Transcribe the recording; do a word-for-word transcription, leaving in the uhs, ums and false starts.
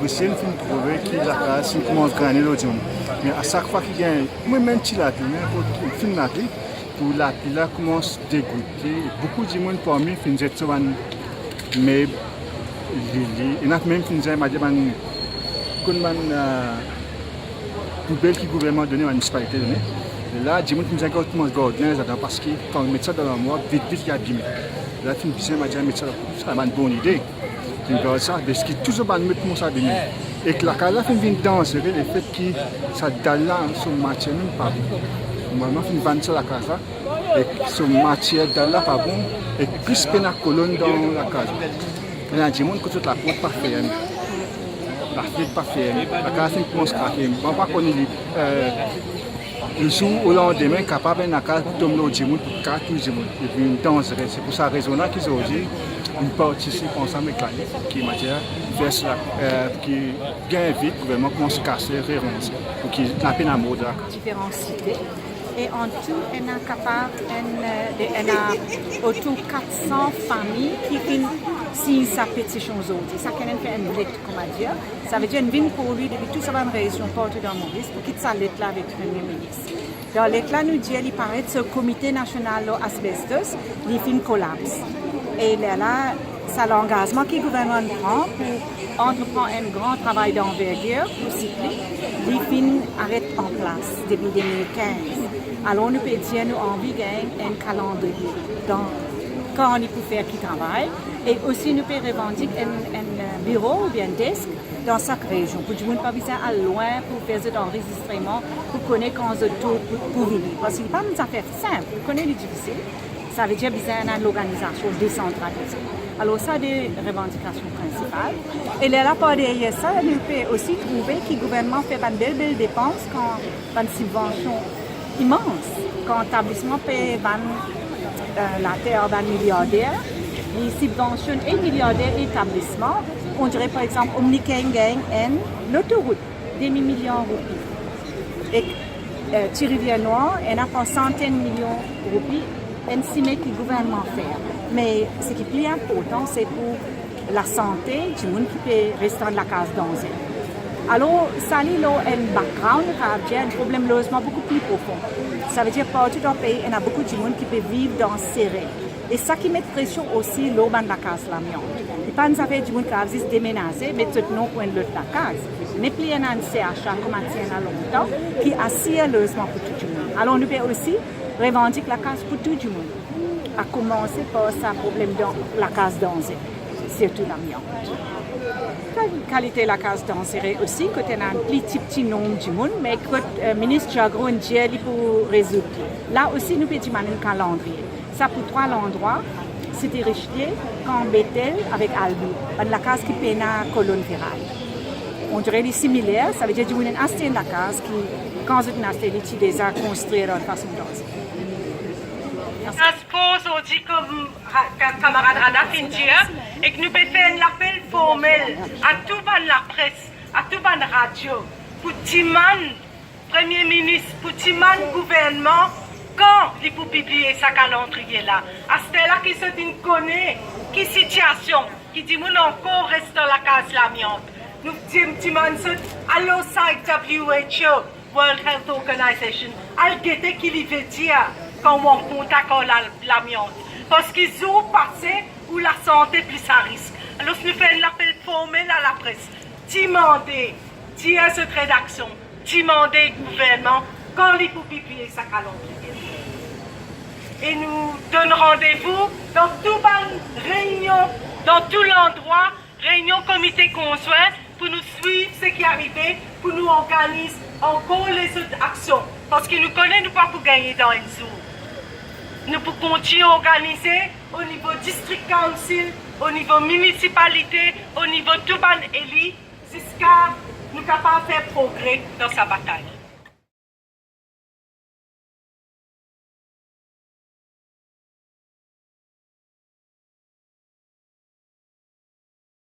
Osi, nou finn trouve ki lakaz finn koumans grene lor dimoun. Me a sak fwa ki gagn, mwa mem ti lapli, me pou finn lapli, pou lapli la koumans degoute, boukou dimoun parmi finn zet so bann meb, lili, ena mem finn zet, mo dir, bann, konn bann, eh, poubel ki gouvernman done, bann minisipalite done. E la, dimoun finn zet koumans gard linz ladan, parski kan met sa dan larmwar, vit vit li abime. La finn bizin, mo dir, met sa, sa bann bon lide. Finn gard sa, parski touzour bann meb koumans abime. Ek lakaz la finn vinn danzere, lefet ki sa dal la, so matier mem pa bon. Normalman, finn vann sa lakaz la, ek so matier dal la pa bon, ek plis pena kolonn dan lakaz la. Ena dimoun kot zot laport pa ferme, lafnet pa ferme, lakaz finn koumans krake. Mo pa kone li, eh, lezour ou landime, kapav enn lakaz pou tom lor dimoun, pou kar tou dimoun. Li vinn danzere. Se pou sa rezon la ki zordi nou partisip ansam ek Lalip, ki, mo dir, fer sa, eh, ki bien vit gouvernman koumans kase, reranze, pou ki napa pena mor lakaz. Diferan site. E an tou, ena kapav enn, eh, de, ena otour kat san fami ki finn sign sa petision zordi. Sakenn inn fer enn let, kouma dir. Savedir, inn vinn kour li depi tou sa bann rezion partou dan Moris pou kit sa let la avek Premie Minis. Dan let la, nou dir li paret so Komite Nasional lor Asbestos, li finn kolaps. E lerla, sa langazman ki gouvernman pran pou antreprann enn gran travay danvergir pou sit li, li finn aret an plas depi de mil kinz. Alor, nou pe dir nou anvi gagn enn kalandriye dan kan li pou fer ki travay. E osi, nou pe revandik enn, enn, eh, biro oubien desk dan sak rezion, pou dimoun pa bizin al lwin pou fer zot anrezistreman, pou kone kan zot tour pou, pou vini. Parski li pa enn zafer sinp, nou kone li difisil. Savedir bizin ena enn lorganizasion desantralize. Alor, sa de revandikasion prinsipal. E lerla, par deryer sa, nou pe osi trouve ki gouvernman fer bann bel, bel depans, kan bann sibvansion imans. Kan etablisman pe vann, eh, later ar bann miliarder, li sibvansionn e miliarder e etablisman. On dire, par exanp, Omni Kane gagn enn lotorout, demi miliar roupi. Ek, eh, Ti Rivier Nwar, ena par santenn milion roupi, enn simin ki gouvernman fer. Me seki pli inportan, se pou lasante dimoun ki pe res dan lakaz danze. Alor, sa li lor enn background, nou kapav dir enn problem lozman boukou pli profon. Savedir, partou dan pei, ena boukou dimoun ki pe viv dan sere. E sa ki met presion osi lor bann lakaz lamiant. Li pa enn zafer dimoun kapav zis demenaze, met zot non pou enn lot lakaz. Nepli ena enn C H A kouma ti ena lontan, ki asir lozman pou tou dimoun. Alor, nou pe osi revandik lakaz pou tou dimoun. A koumanse par sa problem dan lakaz danze, sirtou lamiant. Kal-, kalite lakaz danzere osi, kot ena enn pli tipti nonb dimoun, me kot, eh, Minis Jagro inn dir li pou rezoud li. La osi, nou pe dimann enn kalandriye. Sa pou trwa landrwa, Site Richelieu, Kan Betel avek Albi, bann lakaz ki pena kolonn viral. On dire li similer, savedir dimoun inn aste enn lakaz ki, kan zot inn aste li, ti deza konstrir dan enn fason danze. Sa spor zordi, kouma ra-, ka-, kamarad Rada finn dir, ek nou pe fer enn lapel formel a tou bann lapres, a tou bann radio, pou dimann Premie Minis, pou dimann gouvernman, kan li pou pibliye sa kalandriye la. Aster la ki zot inn kone ki sitiasion, ki dimoun ankor res dan lakaz lamiant. Nou dim-, dimann zot, al lor site W H O, World Health Organization, al gete ki li vedir kan ou an kontak ar la-, lamiant. Parski zour pase, ou lasante plis a risk. Alor, nou fer enn lapel formel a lapres. Dimande, dir zot redaksion, dimande gouvernman kan li pou pibliye sa kalandriye. E nou donn randevou dan tou bann reynion, dan tou landrwa, reynion komite konzwin, pou nou swiv seki arive, pou nou organiz ankor lezot aksion. Parski nou kone nou pa pou gagne dan enn zour. Nou pou kontign organize o nivo district council, o nivo minisipalite, o nivo tou bann eli, ziska nou kapav fer progre dan sa batay.